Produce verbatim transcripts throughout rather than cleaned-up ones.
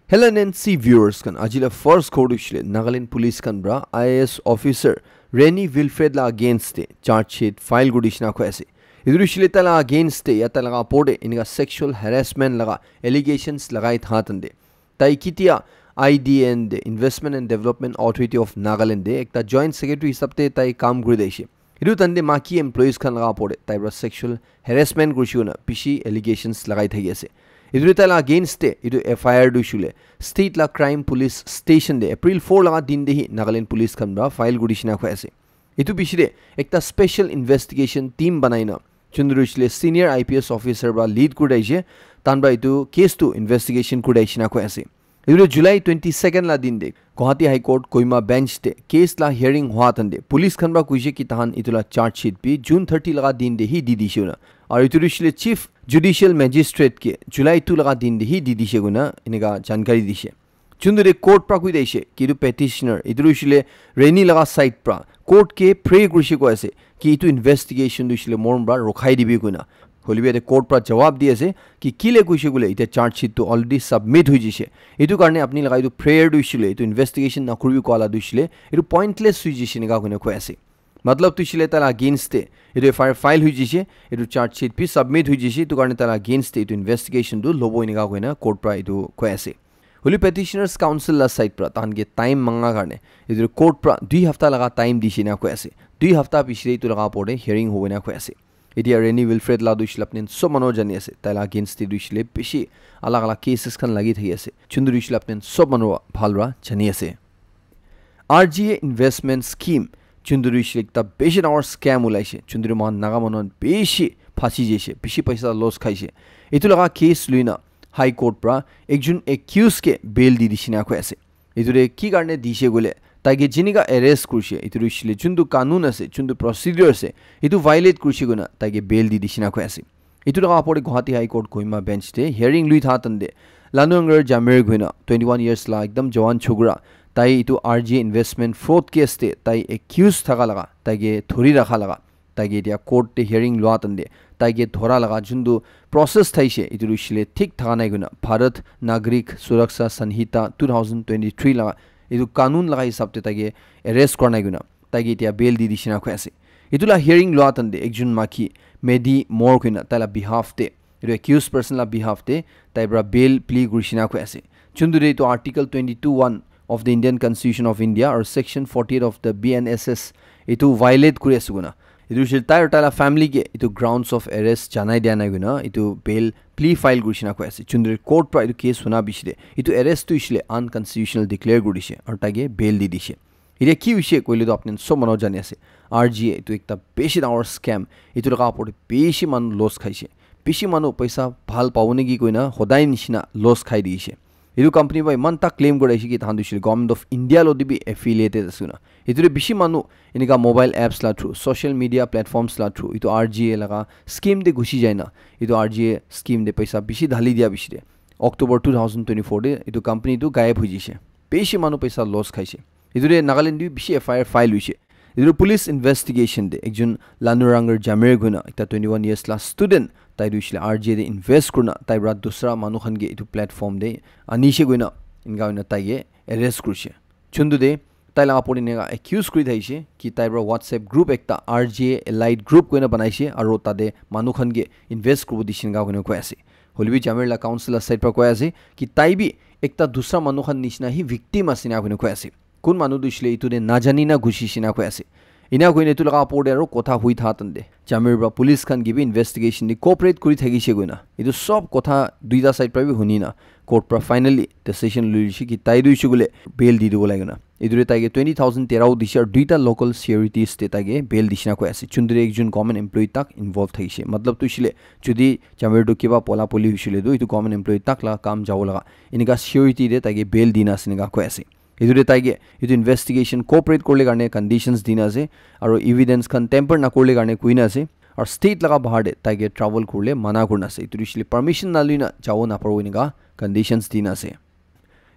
Hello N N C viewers khan, aji la first khobor tu hoishe le Nagaland police khan pra I A S officer Reni Wilfred la against te charge sheet file kuri dishina koi ase. Etu tu hoishe le tai la against te ya tai laga opor te enika sexual harassment laga allegations lagai tha tande, tai kitia I D N de, Investment and Development Authority of Nagaland de ekta joint secretary hisab te tai kam kuri daishe. Etu tande maki employees khan laga opor te tai pra sexual harassment kurishe koina bishi allegations lagai thaki ase. Etu te tai la against te etu F I R tu hoishe le state la crime police station de April four laga din de hi Nagaland police khan pra file kuri dishina koi ase. Etu bishi de ekta special investigation team banai na chundru hoishe le senior I P S officer pra lead kuri daishe, tan pra etu case tu investigation kuri daishe na koi ase. Etu July twenty second la din de Guwahati High Court Kohima bench te case la hearing hua tande police khan pra kuishe ki tahan etu la charge sheet bi June thirty laga din de hi di dishe koina. Aru etu hoishe le Chief Judicial Magistrate ke July two laga din de hi di dishe koina enika jankari dishe. Chundu de court pra kui daishe ki etu petitioner etu hoishe le Reni laga side pra court ke pray kurishe koi ase ki etu investigation tu hoishe le morom pra rokhai dibi koina. Hoilebi yate court pra jawab di ase ki kile kuishe koile etia charge sheet tu already submit hoi jishe. Etu karne apni laga etu prayer tu hoishe le, etu investigation nakuribi koa la tu hoishe le, etu pointless hoi jishe enika koina koi ase. Matlab tu hoishe le tai la against te etu F I R file hoi jishe, etu charge sheet bi submit hoi jishe, etu karne tai la against te etu investigation tu lobo enika koina court pra etu koi ase. Hoilebi petitioners counsel la side pra tahan ke time manga karne etu court pra dui hafta laga time dishe na koi ase. Dui hafta piche de etu laga opor de hearing hobo na koi ase. Etia Reni Wilfred la tu hoishe le apni sob manu jani ase. Tai la against te tu hoishe le bishi alag alag cases khan lagi thaki ase. Chundu tu hoishe le apni sob manu bhal pra jani ase. R G A investment scheme chundu tu hoishe le ekta bishi dangor scam ulaishe. Chundu tu mohan Naga manu khan bishi phasi jaishe, bishi paisa loss khaishe. Etu laga case lui na High Court pra ekjon accused ke bail di dishina koi ase. Etu de ki karne dishe koile, tai ke jinika arrest kurishe, etu tu hoishe le chundu kanun ase, chundu procedure ase, etu violate kurishe koina tai ke bail di dishina koi ase. Etu laga opor de Guwahati High Court Kohima bench de hearing lui tha tande Lanurangar Jamir koina twenty one years la ekdam jawan chokra, tai etu R G A investment fraud case de tai accused thaka laga, tai ke thori rakha laga, tai ke etia court te hearing lua tande tai ke dhora laga juntu process thaishe, etu tu hoishe le thik thaka nai koina Bharat Nagarik Suraksha Sanhita two thousand twenty-three laga etu kanun laga hisab te tai ke arrest kora nai koina tai ke etia bail di dishina koi ase. Etu la hearing lua tande ekjon maki Medi Moore koina tai la behalf te, etu accused person la behalf te tai pra bail plea kurishina koi ase. Juntu de etu Article twenty-two one of the Indian Constitution of India or Section forty-eight of the B N S S etu violate kuri ase koina. Etu hoishe tai aru tai la family ke etu grounds of arrest janai dia nai koina etu bail plea file kurishina koi ase. Juntu de court pra etu case huna bishi de etu arrest tu hoishe le unconstitutional declare kuri dishe aru tai ke bail di dishe. Etia ki hoishe koile tu apni sob manu jani ase. R G A etu ekta bishi dangor scam. Etu laga opor de bishi manu loss khaishe. Bishi manu paisa bhal pabo neki koina hodai nishina loss khai dishe. Etu company para iman tak claim kuri ase ki tahan tu hoishe le Government of India loti bi affiliated ase koina. Etu de bishi manu enika mobile apps la through, social media platforms la through, etu R G A laga scheme de ghusi jai na, etu R G A scheme de paisa bishi dhali dia bishi de October two thousand twenty-four de etu company tu gayab hoi jishe. Bishi manu paisa loss khaishe. Etu de Nagaland de bishi F I R file hoishe. Etu police investigation de ekjon Lanurangar Jamir koina ekta twenty-one years la student, tai tu hoishe le R G A de invest kurina tai para dusra manu khan ke etu platform de anishe koina enika hoina tai ke arrest kurishe. Chuntu de tai laga opor de enika accuse kuri thaishe ki tai para WhatsApp group ekta R G A allied group koina banaishe aru tate manu khan ke invest kuribo dishe enika koina koi ase. Hoilebi Jamir la counsel la side para koi ase ki tai bi ekta dusra manu khan nishina hi victim ase enika koina koi ase. Kun manu tu hoishe le etu de najani na ghusi shina koi ase. Ena koina etu laga opor de aru kotha hui tha tande Jamir para police khan ke bi investigation de cooperate kuri thakishe koina etu sob kotha duita side para bi huni na court para finally decision lui lishe ki tai tu hoishe koile bail di dibo lage na. Etu de tai ke twenty thousand terao dishe aru duita local securities de tai ke bail dishe na koi ase. Chundri ekjon government employee tak involve thakishe. Matlab tu hoishe le jodi Jamir tu kiba pola poli hoishe le tu etu government employee tak la kam jabo laga enika security de tai ke bail dina ase enika koi ase. Etu de tai ke etu investigation cooperate kurle karne conditions dina ase, aru evidence khan tamper nakurle karne koina ase, aru state laga bahar de tai ke travel kurle mana kurina ase. Etu hoishe le permission naloi na jabo naparibo enika conditions dina ase.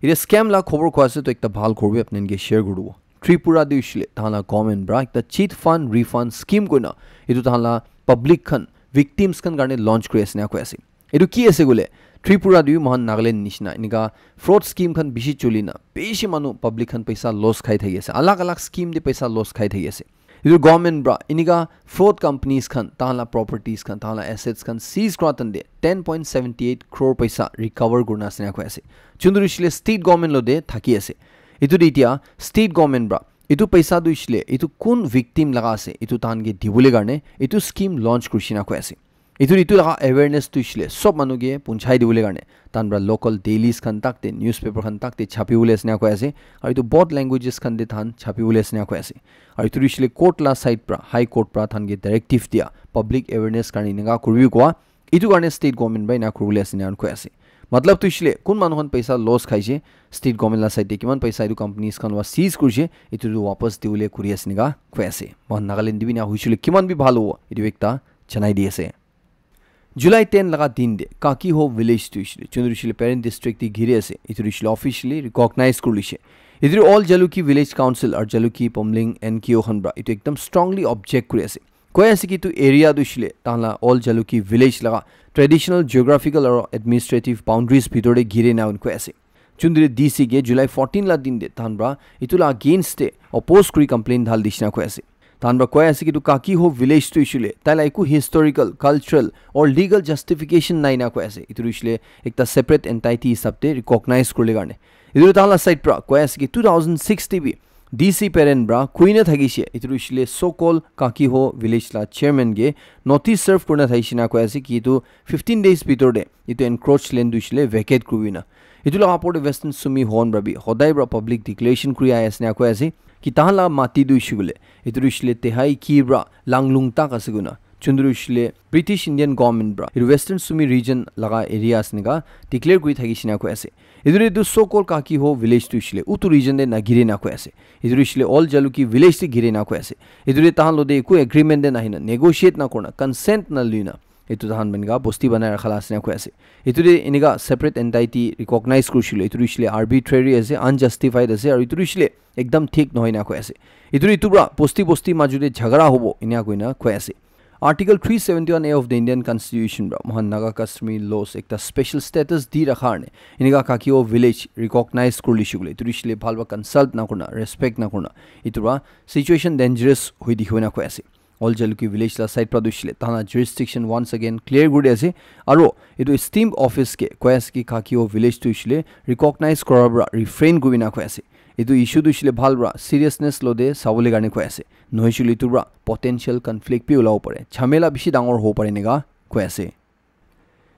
Etia scam la khobor koi ase to ekta bhal khobor bi apni khan ke share kuri dibo. Tripura de hoishe le tahan la government para ekta cheat fund refund scheme koina etu tahan la public khan victims khan karne launch kuri ase na koi ase. Etu ki ase koile, Tripura te bi mohan Nagaland nishina enika fraud scheme khan bishi chuli na bishi manu public khan paisa loss khai thaki ase, alag alag scheme te paisa loss khai thaki ase. Etu government pra enika fraud companies khan tahan la properties khan, tahan la assets khan seize kura tan te ten point seventy eight crore paisa recover kurina ase na koi ase. Chunduri shile state government lo de thaki ase. Etu de itia state government pra etu paisa tu shile etu kun victim laga ase etu tahan ke dibole karne etu scheme launch kurishina koi ase. Etu, etu laga awareness tu shile sob manu ke punchai dibole karne tahan pra local dailies khan tak te, newspaper khan tak te chapi bole ase na koi ase. Aru etu both languages khan te tahan chapi bole ase na koi ase. Aru etu shile court la side pra, high court pra tahan ke directive dia public awareness karne enika kuribi koa. Etu karne state government pra ena kuribole ase na koi ase. Matlab tu shile kun manu khan paisa loss khaise, state government la side te kiman paisa etu companies khan wa seize kurise, etu tu wapas dibole kuri ase nika koi ase. Mohan Nagaland te bi ena hoisile kiman bi bhal hobo, etu ekta janai di ase. July ten laga din de Kakiho village tu hoisile, chunduri shile parent district te giri ase, etu hoisile officially recognize kuri lise. Etu all Jalukie village council aru Jalukie Pumling N K O khan pra etu ekdam strongly object kuri ase. Koi ase ki etu area tu hoisile tahan la all Jalukie village laga traditional geographical aru administrative boundaries bhitor de giri na koi ase. Chunduri D C ke July fourteen la din de tahan pra etu la against de oppose kuri complaint dhal dishina koi ase. Tahan pra koi ase ki etu Kakiho village tu hoisile tai la eku historical, cultural or legal justification nai na koi ase. Etu hoisile ekta separate entity hisab te recognize kurle karne. Etu tahan la side pra koi ase ki two thousand six te bi D C parent pra koi na thakise. Etu hoisile so called Kakiho village la chairman ke notice serve kurina thaishe na koi ase ki etu fifteen days bhitor de etu encroach land tu hoisile vacate kuribi na. Etu laga opor te Western Sumi Hon pra bi hodai pra public declaration kuri ahi ase na koi ase ki tahan la mati tu hoisile etu hoisile Tehaiki pra Langlung tak ase koina. Chunduri hoisile British Indian government pra etu Western Sumi region laga area ase nika declare kuri thakishe na koi ase. Etu te etu so called Kakiho village tu hoisile utu region te na giri na koi ase. Etu hoisile all Jalukie village te giri na koi ase. Etu te tahan lo de eku agreement te na hina, negotiate na kurna, consent na luina etu tahan enika bosti banai rakha la ase na koi ase. Etu te enika separate entity recognize kurishile, etu hoisile arbitrary ase, unjustified ase, aru etu hoisile ekdam thik nohoi na koi ase. Etu, etu pra bosti bosti maju te jhagara hobo ena koina koi ase. Article three seventy-one A of the Indian Constitution pra mohan Naga customary laws ekta special status di rakha karne enika Kakiho village recognize kuri lishe koile, etu hoisile bhal pra consult na kurna, respect na kurna, etu pra situation dangerous hoi dikhi na koi ase. All Jalukie village la side pra tu hoisile tahan la jurisdiction once again clear kuri ase. Aro etu esteemed office ke koi ase ki Kakiho village tu hoisile recognize kora pra refrain kuri na koi ase. Etu issue tu hoisile bhal pra seriousness lo de sabole karne koi ase. Nohoisile etu pra potential conflict bi ulabo pare, jhamela bishi dangor hobo pare enika koi ase.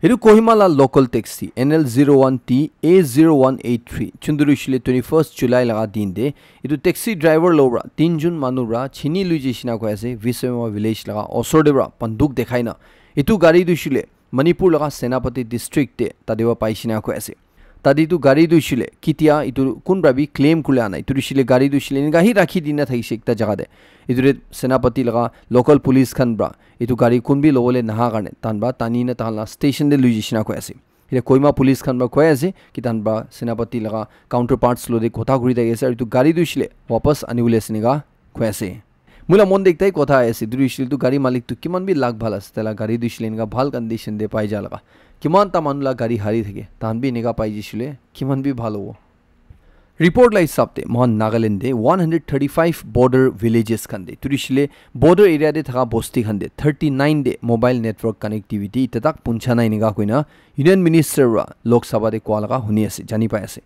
Etu Kohima la local taxi N L zero one T A zero one eight three chunduri hoisile twenty first July laga din de etu taxi driver lo pra tinjun manu pra chini lui jaishe na koi ase Viswema village laga osor de pra banduk dekhai na etu gari tu hoisile Manipur laga Senapati district te tate pra paishe na koi ase. Tate etu gari tu hoisile kitia etu kun pra bi claim kurle anai, etu hoisile gari tu hoisile enika hi rakhi dina thakishe ekta jaga te. Etu te Senapati laga local police khan pra etu gari kun bi lobole naha karne tahan pra tani na tahan la station te lui jaishe na koi ase. Etia Kohima police khan pra koi ase ki tahan pra Senapati laga counterparts lo de kotha kuri thaki ase, aru etu gari tu hoisile wapas ani bole ase enika koi ase. Moi la mon de ektai kotha ahi ase, etu hoisile etu gari malik tu kiman bi luck bhal ase, tai la gari tu hoisile enika bhal condition de pai ja laga. Kiman ta manu la gari hari thake, tahan bi enika pai jaisile kiman bi bhal hobo. Report la hisab te mohan Nagaland te one hundred thirty-five border villages khan te, etu hoisile border area te thaka bosti khan te thirty-nine te mobile network connectivity etia tak puncha nai enika koina Union Minister pra Lok Sabha te koa laga huni ase, jani pai ase.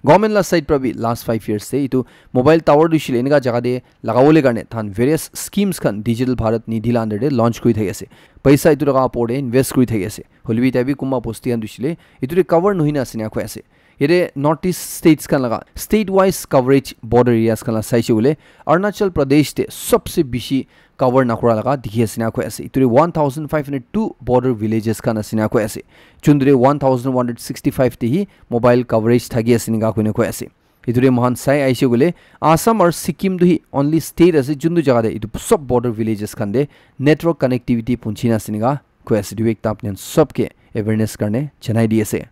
Government la side pra bi last five years te etu mobile tower tu hoisile enika jaga te lagabole karne tahan various schemes khan Digital Bharat Nidhi la under te launch kuri thaki ase. Paisa etu laga opor te invest kuri thaki ase. Hoile bi etia bi kunba bosti khan tu hoisile etu te cover nohoi na ase enika koi ase. Yate North East states khan laga state wise coverage border areas khan la saishe koile Arunachal Pradesh te sobse bishi cover nakura laga dikhi ase enika koi ase. Etu te one thousand five hundred two border villages khan ase enika koi ase. Chunduri one thousand one hundred sixty-five te hi mobile coverage thaki ase enika koina koi ase. Etu te mohan sai ahishe koile Assam aru Sikkim tu hi only state ase juntu jaga te etu sob border villages khan te network connectivity punchi na ase enika koi ase. Etu bi ekta apni khan sob ke awareness karne janai di ase.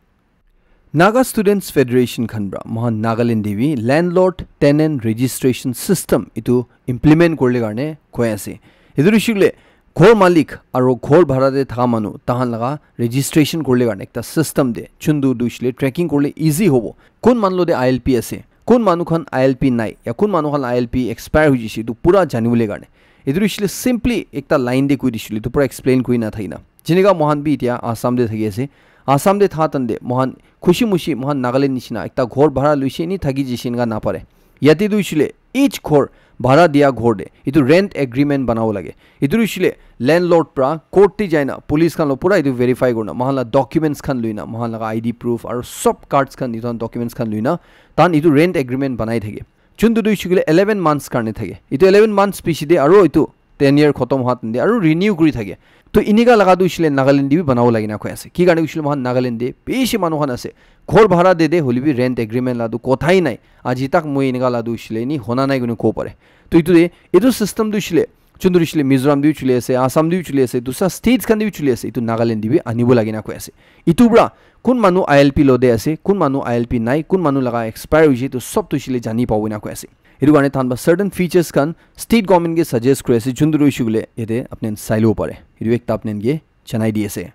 Naga Students Federation khan pra mohan Nagaland te bi landlord tenant registration system etu implement kuribole karne koi ase. Etu hoishe koile Ghor malik aro ghor bhara te thaka manu tahan laga registration kurle karne ekta system de chundu duishile tracking kurle easy hobo. Kun manu lo de I L P ase, kun manu khan I L P nai, ya kun manu khan I L P expire hoi jishe, etu pura janibole karne. Etu duishile simply ekta line de koi dishile, etu pura explain kuri na thaki na. Jeneka mohan bi itia Assam de thaki ase. Assam de tha tan de mohan khushi mushi mohan Nagaland nishina ekta ghor bhara luishe ni thaki jishe eneka na pare. Yate tu hoishile each ghor bhara dia ghor de etu rent agreement banabo lage. Etu hoishile landlord pra court te jaina police khan lo pura etu verify kurna mohan la documents khan luina mohan laga I D proof aro sob cards khan etu khan documents khan luina tan etu rent agreement banai thake. Chuntu tu hoishile eleven months karne thake. Etu eleven months piche de aro etu ten year khotom hua tande aro renew kuri thake. To inika laga tu hoishile Nagaland de bi banabo lage na koi ase. Ki karne hoishile mohan Nagaland de bishi manu khan ase. Ghor bhara de de holi bi rent agreement la tu kothai nai. Aji tak moi inika la tu hoishile ni hona nai kuni ko pare. To itu de, itu system tu hoishile, chuntu hoishile Mizoram de bi chuli ase, Assam de bi chuli ase, dusra states khan de bi chuli ase, itu Nagaland de bi anibo lage na koi ase. Itu pra kun manu I L P lo de ase, kun manu I L P nai, kun manu laga expire hoishe, itu sob tu hoishile jani pabo na koi ase. Etu karne than ba certain features khan state government ke suggest kuri ase, chuntu hoishe kule yate apni khan sai lo pare. Etu ekta apni khan ke janai di ase.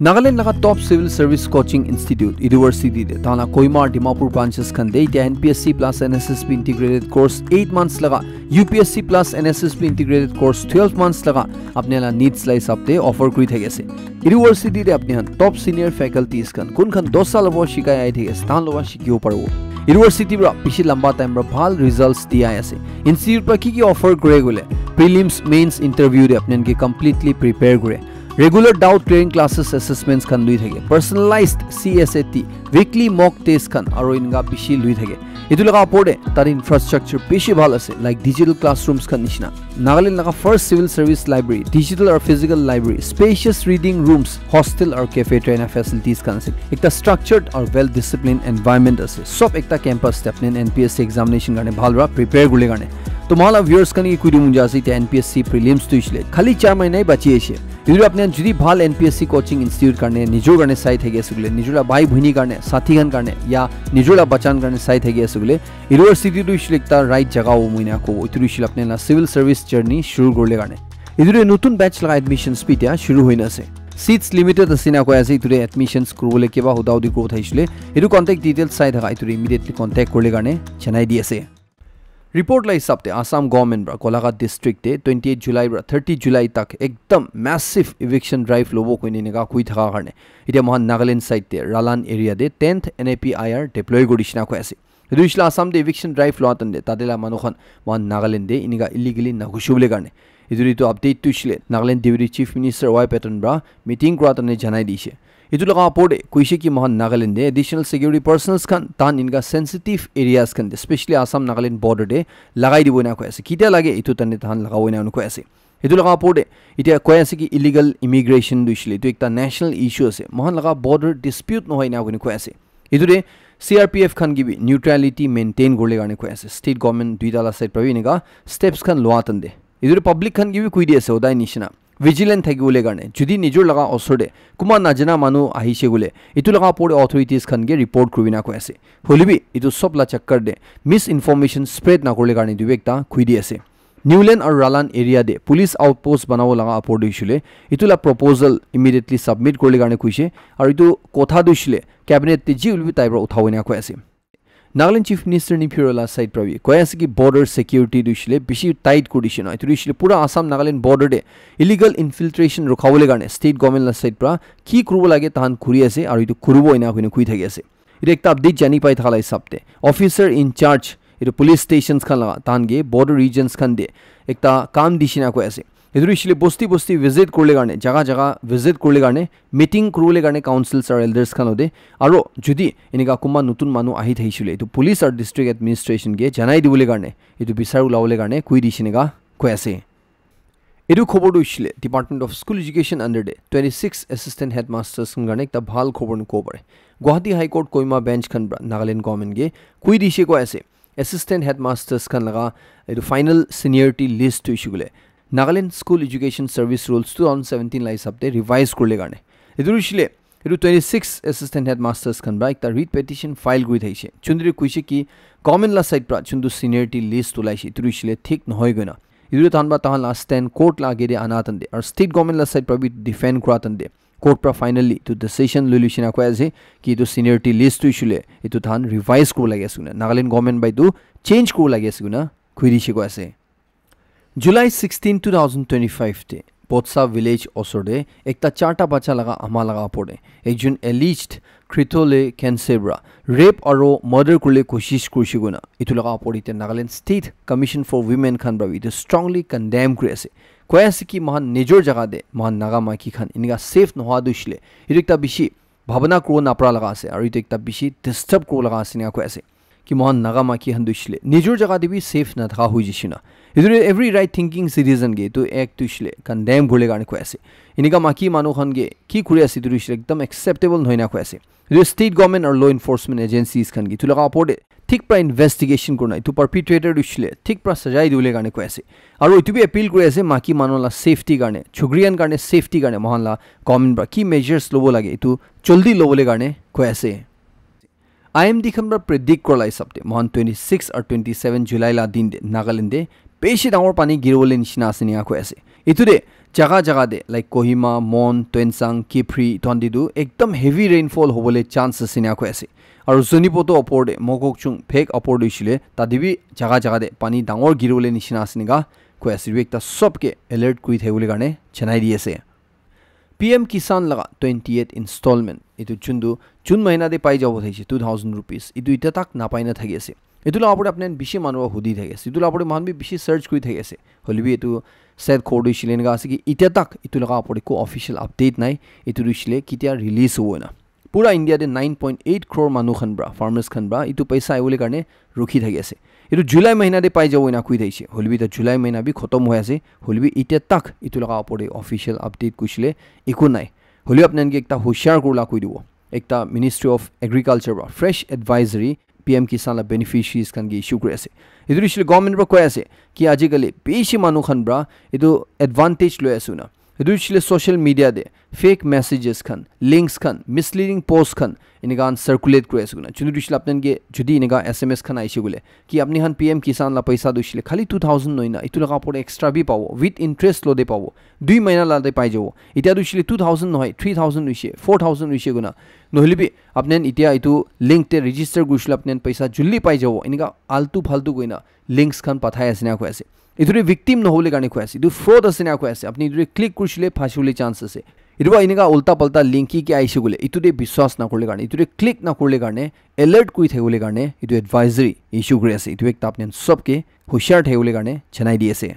Nagaland laga top civil service coaching institute, university de, tana Kohima, Dimapur branches khan de, itia N P S C plus N S S B integrated course eight months laga, U P S C plus N S S B integrated course twelve months laga, apni la needs la hisab de offer kuri thaki ase. University de apni khan top senior faculties khan, kun khan dos sal abo shikai ahi thaki ase, tan lowa shikibo paribo. University pra bishi lamba time pra bhal results di ahi ase. Institute pra ki ki offer kure gule, prelims, mains interview de apni khan ke completely prepare kure. Regular doubt clearing classes, assessments khan lui thake. Personalized C S A T, weekly mock test khan aro inga bishi lui thake. Etu laga opor de tar infrastructure bishi bhal ase, like digital classrooms khan nishina. Nagaland laga first civil service library, digital or physical library, spacious reading rooms, hostel or cafe trainer facilities khan ase. Ekta structured or well disciplined environment ase. Sob ekta campus te apni N P S C examination karne bhal pra prepare kurle karne. To mala viewers khan ki kuidu munja ase, itia N P S C prelims tu hoishile khali char mahina hi bachi ase. Etu apni khan jodi bhal N P S C coaching institute karne, nijor karne sai thaki ase bole, nijor la bhai bhuni karne, sathi khan karne, ya nijor la bachan karne sai thaki ase bole, university tu hoishile ekta right jaga hobo moi na kobo. Etu hoishile apni la civil service journey shuru kurle karne. Etu notun batch laga admissions bi itia shuru hoina ase. Seats limited ase na koi ase, etu admissions kuribole kiba huda hudi kuribo thaisile, etu contact details sai thaka, etu immediately contact kurle karne janai di ase. Report la hisab te Assam government pra Golaghat district te twenty eight July pra thirty July tak ekdam massive eviction drive lobo koine eneka koi thaka karne, itia mohan Nagaland side te Ralan area te tenth N A P I R deploy kuri dishina koi ase. Etu hoishile Assam te eviction drive loa tan de tate la manu khan mohan Nagaland te eneka illegally nagushi bole karne. Etu etu update tu hoishile Nagaland Deputy Chief Minister Y Patton pra meeting kura tan de janai dishe. Etu laga opor de koishe ki mohan Nagaland de additional security personnels khan tan eneka sensitive areas khan de, especially Assam Nagaland border de lagai dibo na koi ase. Kitia lage etu tan de tahan lagabo na koi ase. Etu laga opor de itia koi ase ki illegal immigration tu hoishile etu ekta national issue ase. Mohan laga border dispute nohoi na koi ase. Etu de C R P F khan ki bi neutrality maintain kurle karne koi ase. State government duita la side pra bi eneka steps khan loa tan de. Etu de public khan ki bi koi di ase hodai nishina vigilant thaki bole karne. Jodi nijor laga osor de kunba najana manu ahishe gule, etu laga opor de authorities khan ke report kuribi na koi ase. Holi bi etu sob la chakkar de misinformation spread na kurle karne etu bi ekta koi di ase. Newland aru Ralan area de police outpost banabo laga opor de hoishile, etu la proposal immediately submit kurle karne koishe, aru etu kotha tu hoishile cabinet te ji hoile bi tai pra uthabo ena koi ase. Nagaland Chief Minister Neiphiu Rio la side pra bi koi ase ki border security tu hoishile bishi tight kuri dishe na, etu tu hoishile pura Assam Nagaland border de illegal infiltration rukhabole karne state government la side pra ki kuribo lage tahan kuri ase, aru etu kuribo ena koine koi thaki ase. Etu ekta update jani pai thaka la hisab te officer in charge etu police stations khan laga tahan ke border regions khan de ekta kam dishina koi ase. Etu hoishile bosti bosti visit kurle karne, jaga jaga visit kurle karne, meeting kurle karne councils aru elders khan lode, aru jodi eneka kunba notun manu ahi thakishile etu police aru district administration ke janai dibole karne, etu bisar ulabole karne koi dishe eneka koi ase. Etu khobor tu hoishile Department of School Education under de twenty six assistant headmasters khan karne ekta bhal khobor ni kobo pare. Guwahati High Court Kohima bench khan pra Nagaland government ke koi dishe koi ase. Assistant headmasters khan laga etu final seniority list tu hoishe koile Nagaland School Education Service Rules two thousand seventeen la hisab te revise kurle karne. Etu hoishile etu twenty six assistant headmasters khan pra ekta writ petition file kuri thakishe. Chundri koishe ki government la side pra chuntu seniority list ulaishe etu hoishile thik nohoi koina. Etu tahan ba tahan la stand court la age de ana tande, aru state government la side pra bi defend kura tande, court pra finally etu decision lui luishina koi ase ki etu seniority list tu hoishe koile etu tahan revise kuribo lage ase koina, Nagaland government pra etu change kuribo lage ase koina koi dishe koi ase. July sixteen, two thousand twenty-five te Potsa village osor te ekta charta bacha laga ama laga opor te ekjon alleged Kritole Kensebra rape aro murder kuribole koshish kurishe koina etu laga opor te Nagaland State Commission for Women khan pra bi etu strongly condemn kuri ase. Koi ase ki moikhan nijor jaga te moikhan Naga maiki khan enika safe nohoa tu hoishe koile etu ekta bishi bhabana kuribo napara laga ase, aro etu ekta bishi disturb kuribo laga ase enika koi ase. Ki moikhan Naga maiki khan tu hoishe koile nijor jaga te bi safe nathaka hoi jaishe na. Etu tu every right thinking citizen ke etu act tu hoishe koile condemn kuribole karne koi ase. Enika maiki manu khan ke ki kuri ase etu tu hoishe koile ekdam acceptable nohoi na koi ase. Etu state government aru law enforcement agencies khan ke etu laga opor te thik pra investigation kurina etu perpetrator tu hoishe koile thik pra sajai dibole karne koi ase. Aru etu bi appeal kuri ase maiki manu la safety karne, chukri khan karne safety karne moikhan la government pra ki measures lobo lage etu jaldi lobole karne koi ase. I M D khan pra predict kura la hisab te moikhan twenty six aru twenty seven July la din te Nagaland te bishi dangor pani giribole nishina ase enika koi ase. Etu te jaga jaga te like Kohima, Mon, Tuensang, Kiphire, etu khan te tu ekdam heavy rainfall hobole chance ase enika koi ase. Aru Zunheboto opor te, Mokokchung, Phek opor te hoishe koile tate bi jaga jaga te pani dangor giribole nishina ase enika koi ase. Etu ekta sob ke alert kuri thakibole karne janai di ase. P M Kisan laga twenty eight installment etu juntu June mahina te pai jabo thakishe two thousand rupees, etu itya tak napai na thaki ase. Etu la opor te apni khan bishi manu para hudi thaki ase, etu la opor te moikhan bi bishi search kuri thaki ase, hoile bi etu sad khobor tu hoishe koile enika ase ki itya tak etu laga opor te ko official update nai, etu tu hoishe koile ketia release hobo na. Pura India te nine point eight crore manu khan pra, farmers khan pra etu paisa ahibole karne rukhi thaki ase. Etu July mahina te pai jabo ena koi thakishe. Hoilebi ta July mahina bi khotom hoi ase. Hoilebi itya tak etu laga opor te official update kushile eku nai. Hoilebi apni khan ke ekta hoshiar kurila koi dibo. Ekta Ministry of Agriculture pra fresh advisory P M Kisan la beneficiaries khan ke issue kuri ase. Etu hoishe koile government pra koi ase ki ajikali bishi manu khan pra etu advantage loi ase na. Etu hoishe koile social media te fake messages khan, links khan, misleading post khan enika khan circulate kuri ase koina. Juntu hoishe koile apni khan ke jodi enika S M S khan ahishe koile ki apni khan P M Kisan la paisa tu hoishe koile khali two thousand nohoi na etu laga opor te extra bi pabo, with interest lo te pabo, dui mahina la te pai jabo. Itya tu hoishe koile two thousand nohoi, three thousand hoishe, four thousand hoishe koina. Nohole bi apni khan itya etu link te register kurishe koile apni khan paisa jaldi pai jabo. Enika altu faltu koina links khan pathai ase na koi ase. Etu tu victim nohobole karne koi ase. Etu fraud ase na koi ase. Apni etu tu click kurishe koile phasibole chance ase. Etu pra enika ulta palta link ki ki ahishe koile etu te biswas nakurile karne, etu te click nakurile karne, alert kuri thakibole karne etu advisory issue kuri ase. Etu ekta apni khan sob ke hoshiar thakibole karne janai di ase.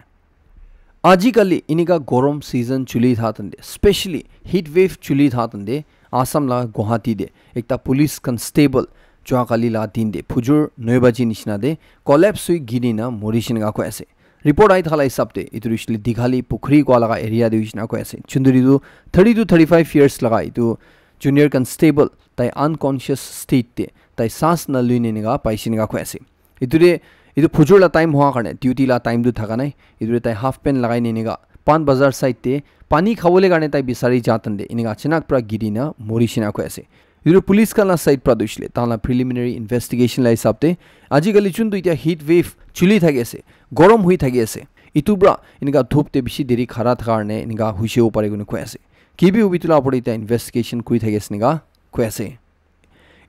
Ajikali enika gorom season chuli tha tande, specially heat wave chuli tha tande, Assam la Guwahati te ekta police constable jua kali la din te phujur noi baji nishina te collapse hui giri na morishe enika koi ase. Report ahi thaka la hisab te etu hoishe koile Dighali Pukhuri kua laga area te hoishe enika koi ase. Juntu etu thirty to thirty five years laga etu junior constable tai unconscious state te tai saas nalui ne enika paishe enika koi ase. Etu te etu phujur la time hua karne duty la time tu thaka nai. Etu te tai half pant lagai ne enika Pan Bazar side te pani khabole karne tai bisari ja tande enika achanak pra giri na morishe enika koi ase. Etu police khan la side pra tu hoishe koile tahan la preliminary investigation la hisab te ajikali juntu itya heat wave chuli thaki ase, gorom hui thaki ase, etu pra enika dhup te bishi deri khara thaka karne enika hoishe bo pare koina koi ase. Ki bi hobi etu la opor te itya investigation kuri thaki ase enika koi ase.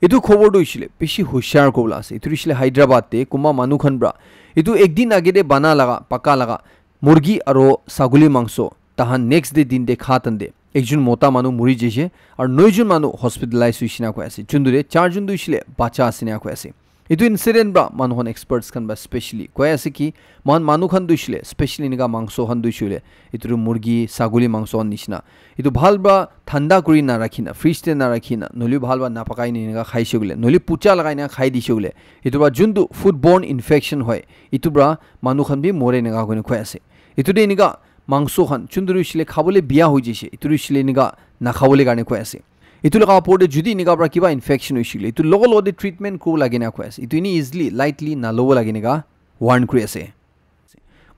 Etu khobor tu hoishe koile bishi hoshiar kobole ase. Etu hoishe koile Hyderabad te kunba manu khan pra etu ek din age te bana laga, paka laga murgi aro saguli mangso tahan next day din te kha tande ekjon mota manu muri jaise aro noi jon manu hospitalize hoishe enika koi ase. Juntu te char jon tu hoishe koile bacha ase enika koi ase. Etu incident pra manu khan experts khan pra specially koi ase ki moikhan manu khan tu hoishe koile specially enika mangso khan tu hoishe koile etu tu murgi, saguli mangso khan nishina etu bhal pra thanda kuri na rakhi na, fridge te na rakhi na, nohole bhal pra na pakai na enika khaishe koile, nohole pucha lagai na khai dishe koile, etu pra juntu food borne infection hoi, etu pra manu khan bi more enika koina koi ase. Etu te enika mangso khan juntu hoishe koile khabole biya hoi jaise, etu hoishe koile enika na khabole karne koi ase. Etu laga opor te jodi enika pra kiba infection hoishe koile, etu logo logo te treatment kuribo lage na koi ase. Etu eni easily, lightly na lobo lage enika warn kuri ase.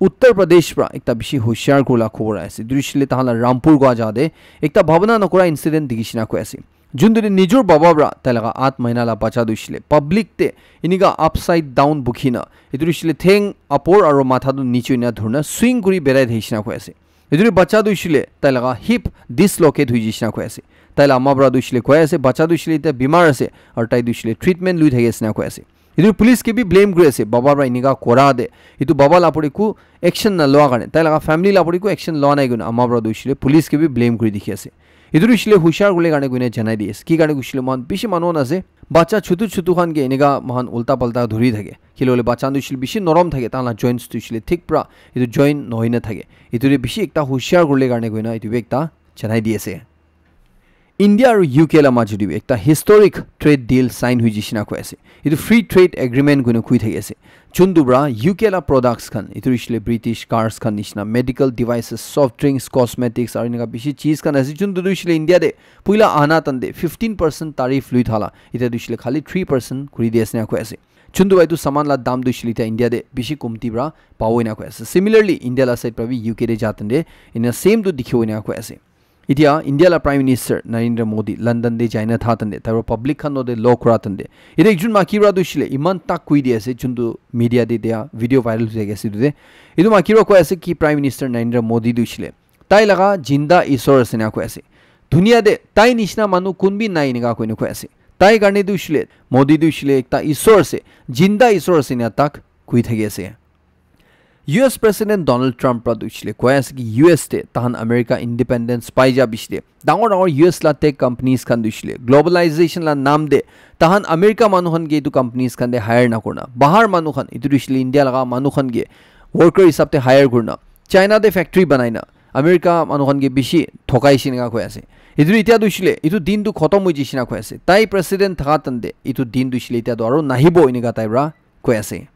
Uttar Pradesh pra ekta bishi hoshiar kurila khobor ahi ase. Etu hoishe koile tahan la Rampur kua jaga te ekta bhabana nakura incident dikhishe enika koi ase. Juntu te nijor baba pra tai laga at mahina la bacha tu hoishile public te inika upside down bukhina, etu tu hoishile theng apor aro matha tu niche hoina dhurna swing kuri berai thakishina koi ase. Etu tu bacha tu hoishile tai laga hip dislocate hoi jishina koi ase. Tai la ama pra tu hoishile koi ase, bacha tu hoishile eta bimar ase, aro tai tu hoishile treatment lui thaki ase na koi ase. Etu police ke bi blame kuri ase, baba pra inika kora de. Etu baba la pori ku action na loa karne, tai laga family la pori ku action loa nai koina ama pra tu hoishile police ke bi blame kuri dikhi ase. Etu tu hoishile hushar kurle karne koina janai di ase. Ki karne hoishile mohan bishi manu khan ase, bacha chutu chutu khan ke enika mohan ulta palta dhuri thake. Kile hoile bacha tu hoishile bishi norom thake, tai la joints tu hoishile thik pra etu join nohoi na thake. Etu te bishi ekta hushar kurle karne koina etu bi ekta janai di ase. India aru U K la majot te bi ekta historic trade deal sign hoi jishina koi ase. Etu free trade agreement koina koi thaki ase. Juntu pra U K la products khan, etu hoishile British cars khan nishina, medical devices, soft drinks, cosmetics, aru enika bishi cheese khan ase. Juntu tu hoishile India te puila ana tan te fifteen percent tariff lui thala, eta tu hoishile khali three percent kuri di ase na koi ase. Juntu pra etu saman la dam tu hoishile eta India te bishi komti pra pabo ena koi ase. Similarly, India la side pra bi U K te ja tan te ena same tu dikhibo ena koi ase. Etia India la Prime Minister Narendra Modi London te jaina tha tande, tai pra public khan lote log kura tande, etia ekjun maki pra tu hoishile iman tak koi di ase, juntu media te dia video viral hoi thaki ase etu te. Etu maki pra koi ase ki Prime Minister Narendra Modi tu hoishile tai laga jinda isor ase na koi ase. Dunia te tai nishina manu kun bi nai enika koina koi ase. Tai karne tu hoishile Modi tu hoishile ekta isor ase, jinda isor ase na tak koi thaki ase. U S President Donald Trump pra tu hoishile koi ase ki U S te tahan America independence pai ja bishi te dangor dangor U S la tech companies khan tu hoishile globalization la naam te tahan America manu khan ke etu companies khan te hire na kurna, bahar manu khan, etu tu hoishile India laga manu khan ke worker hisab te hire kurna, China te factory banai na America manu khan ke bishi thokai shina koi ase. Etu etia tu hoishile etu din tu khotom hoi jishina koi ase. Tai president thaka tande etu din tu hoishile etia tu aro nahibo enika tai pra koi ase.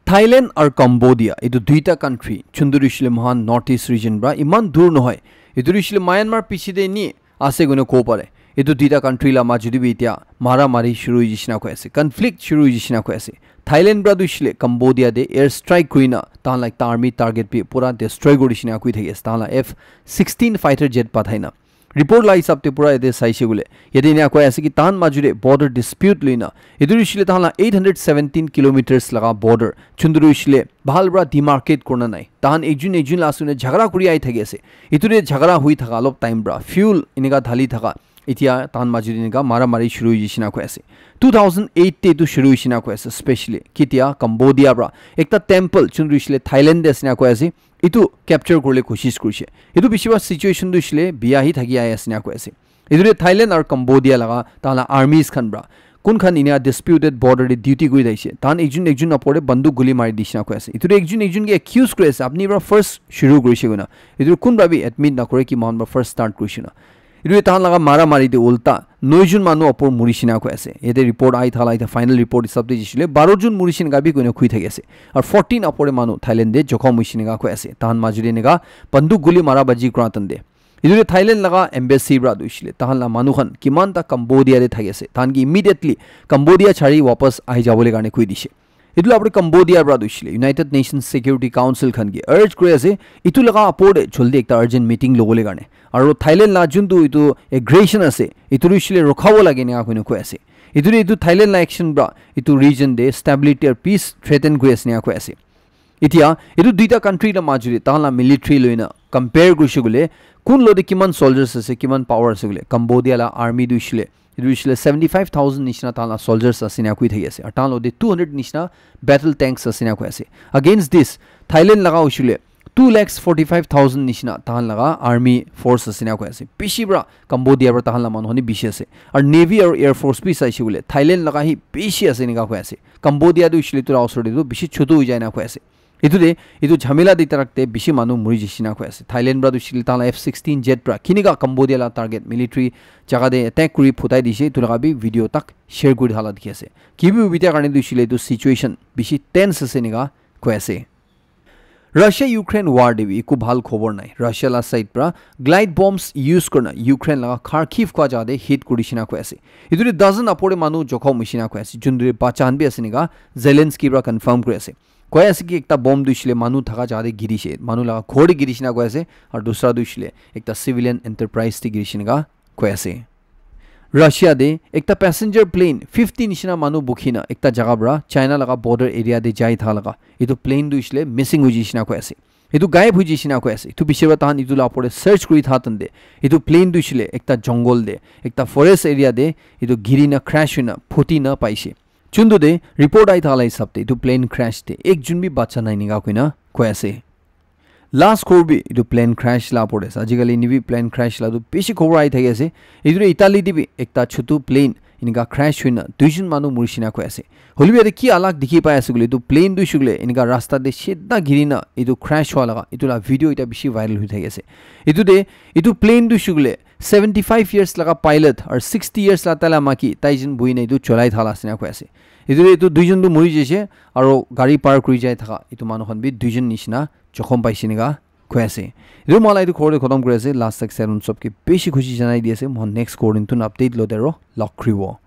Thailand aru Cambodia, etu duita country, chunduri shile mohan North East region pra, iman dur nohoi. Etu ri shile Myanmar piche te ni ase koina kobo pare. Etu duita country la majot te bi etia mara mari shuru hoi jishina koi ase. Conflict shuru hoi jishina koi ase. Thailand pra tu shile Cambodia te air strike kurina, tahan la ekta army target bi pura destroy kuri shina koi thaki ase. Tahan la F sixteen fighter jet pathaina. Report la hisab te pura yate saishe koile, yate enia koi ase ki tahan majute border dispute loina, etu hoishile tahan la eight hundred seventeen kilometers laga border, chunduru hoishile bhal pra demarcate kurna nai. Tahan ekjun ekjun la asune jhagara kuri ahi thaki ase. Etu te jhagara hui thaka olop time pra fuel enika dhali thaka, etia tahan majute enika mara mari shuru hoishina koi ase. Two thousand eight te etu shuru hoishina koi ase, specially ketia Cambodia pra ekta temple chunduru hoishile Thailand te asina koi ase, etu capture kurle koshish kurishe. Etu bishi bhag situation tu hoishile biya hi thaki ahi ase na koi ase. Etu te Thailand aru Cambodia laga tahan la armies khan pra kun khan inia disputed border te duty kuri thaishe, tahan ekjun ekjun opor te banduk guli mari dishina koi ase. Etu te ekjun ekjun ke accuse kuri ase, apni pra first shuru kurishe koina. Etu kun pra bi admit nakore ki mohan pra first start kurishe na. Etu tahan laga mara mari te ulta noi jun manu opor muri shina koi ase. Yate report ahi thala, yate final report hisab te jishile baro jun muri shina ka bi koina khui thaki ase. Aru fourteen opor te manu Thailand te jokhom hoishina ka koi ase. Tahan majute enika banduk guli mara baji kura tande. Etu te Thailand laga embassy pra tu hoishile tahan la manu khan kiman ta Cambodia te thaki ase, tahan ke immediately Cambodia chari wapas ahi jabole karne koi dishe. Etu la apor te Cambodia pra tu hoishile United Nations Security Council khan ke urge kuri ase, etu laga apor te joldi ekta urgent meeting lobole karne. Aru Thailand la juntu etu aggression ase, etu tu hoishile rokhabo lage enika koina koi ase. Etu te etu Thailand la action pra etu region te stability aru peace threaten kuri ase enika koi ase. Etia etu duita country la majute tahan la military loina compare kurishe koile kun lo te kiman soldiers ase, kiman power ase koile, Cambodia la army tu hoishile etu hoishile seventy five thousand nishina tahan la soldiers ase na koi thaki ase, aru tahan lo te two hundred nishina battle tanks ase na koi ase. Against this, Thailand laga hoishile two lakhs forty five thousand nishina tahan laga army force ase na koi ase. Bishi pra Cambodia pra tahan la manu hani bishi ase. Aru navy aru air force bi saishe koile Thailand laga hi bishi ase enika koi ase. Cambodia tu hoishile etu la osor te tu bishi chutu hoi jai na koi ase. Etu te etu jhamela te tarak te bishi manu muri jishina koi ase. Thailand pra tu hoishile tahan la F sixteen jet pra kinika Cambodia la target military jaga te attack kuri phutai dishe, etu laga bi video tak share kuri thala dikhi ase. Ki bi ubita karne tu hoishile etu situation bishi tense ase enika koi ase. Russia Ukraine war te bi eku bhal khobor nai. Russia la side pra glide bombs use kurna Ukraine laga Kharkiv koi jaga te hit kuri shina koi ase. Etu te dozen apor te manu jokhom hoishina koi ase. Juntu te bacha khan bi ase enika Zelensky pra confirm kuri ase. Koi ase ki ekta bomb tu hoishile manu thaka jaga te girishe, manu laga ghor te girishe na koi ase, aru dusra tu hoishile ekta civilian enterprise te girishe enika koi ase. Russia te ekta passenger plane fifty nishina manu bukhina ekta jaga para China laga border area te jai tha laga etu plane tu hoishe le missing hoi jishina koi ase. Etu gayab hoi jishina koi ase. Etu piche para tahan etu la opor te search kuri tha tante etu plane tu hoishe le ekta jungle te, ekta forest area te etu girina crash hoina phuti na paishe. Chuntu te report ai thala hisab te etu plane crash te ekjun bi bacha nai enika koina koi ase. Last khobor bi etu plane crash la opor te ase. Ajikali enika bi plane crash la tu bishi khobor ai thaki ase. Etu te Italy te bi ekta chutu plane enika crash hoina duijon manu murishina koi ase. Hoilebi yate ki alag dikhi pai ase koile etu plane tu hoishe koile enika rasta te sidha girina etu crash hwa laga etu la video ekta bishi viral hoi thaki ase. Etu te etu plane tu hoishe koile seventy five years laga pilot aru sixty years la taila maki taijon buhina etu cholai thala ase enika koi ase. Etu te etu duijon tu muri jaise aru gari park kuri jai thaka etu manu khan bi duijon nishina jokhom paise enika koi ase. Etu moi la etu khobor te khotom kuri ase. Last tak saron sob ke bishi khushi janai di ase. Moi next khobor te notun update lote aro log kuribo.